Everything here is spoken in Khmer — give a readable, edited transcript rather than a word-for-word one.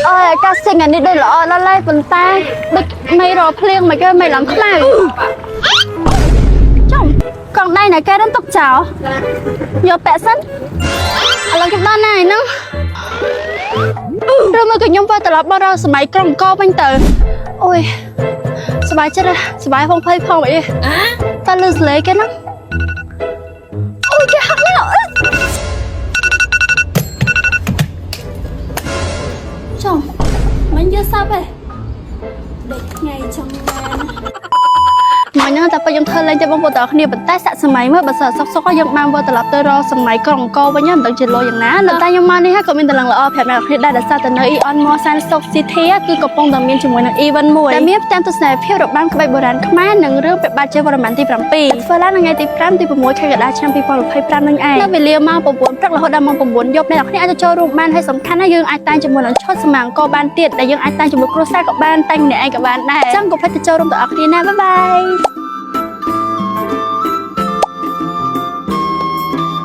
អើយអាកាសសិងអានេះដូចល្អដល់ហើយប៉ុន្តែដូចមិនរកភ្លៀងមិនគេមិនឡើងខ្មៅចំកង់ដៃណាគេរំទុកចោលយកពាក់សិនឥឡូវខ្ញុំដល់ណាឯហ្នឹងឬមកក៏ខ្ញុំវិលត្រឡប់មករកសម័យក្រុងអង្គរវិញទៅអូយសប្បាយចិត្តហ៎សប្បាយផងភ័យផងអីតើលឺសលេគេហ្នឹងអូយគេហាក់មកអឺចំមិនយកសាប់ទេដេកថ្ងៃចង់បានមកហ្នឹងតែពេលខ្ញុំធ្វើលេងទៅបងប្អូនទាំងអស់គ្នាប៉ុន្តែសាក់សម័យមើលបើសិនសុកសុកយើងបានវិលត្រឡប់ទៅរកសម័យក្រុងអង្គរវិញមិនដឹងជាលុយយ៉ាងណាប៉ុន្តែខ្ញុំមកនេះក៏មានតម្លឹងល្អប្រាប់អ្នកនរគ្នាដែរដោយសារតែនៅ Aeon Mall សែនសុខ City គឺកំពុងតែមានជាមួយនឹង event មួយដែលមានផ្ទាំងទស្សនីយភាពរបាំក្បាច់បុរាណខ្មែរនិងរឿងព្រះបាទជ័យវរ្ម័នទី7ធ្វើឡើងនៅថ្ងៃទី5ទី6ខែកក្កដាឆ្នាំ2025នឹងឯងនៅវេលាម៉ោង9ព្រឹករហូតដល់ម៉ោង9យប់អ្នកនរគ្នាអាចទៅចូលរួមបានហើយសំខាន់ណាស់យើងអាចតែងជាមួយនឹងឈុតសម័យអង្គរបានទៀតដែលយើងអាចតែងជាមួយគ្រួសារក៏បានតែងម្នាក់ឯងក៏បានដែរអញ្ចឹងកុំភ្លេចទៅចូលរួមទាំងអស់គ្នាណាbye bye.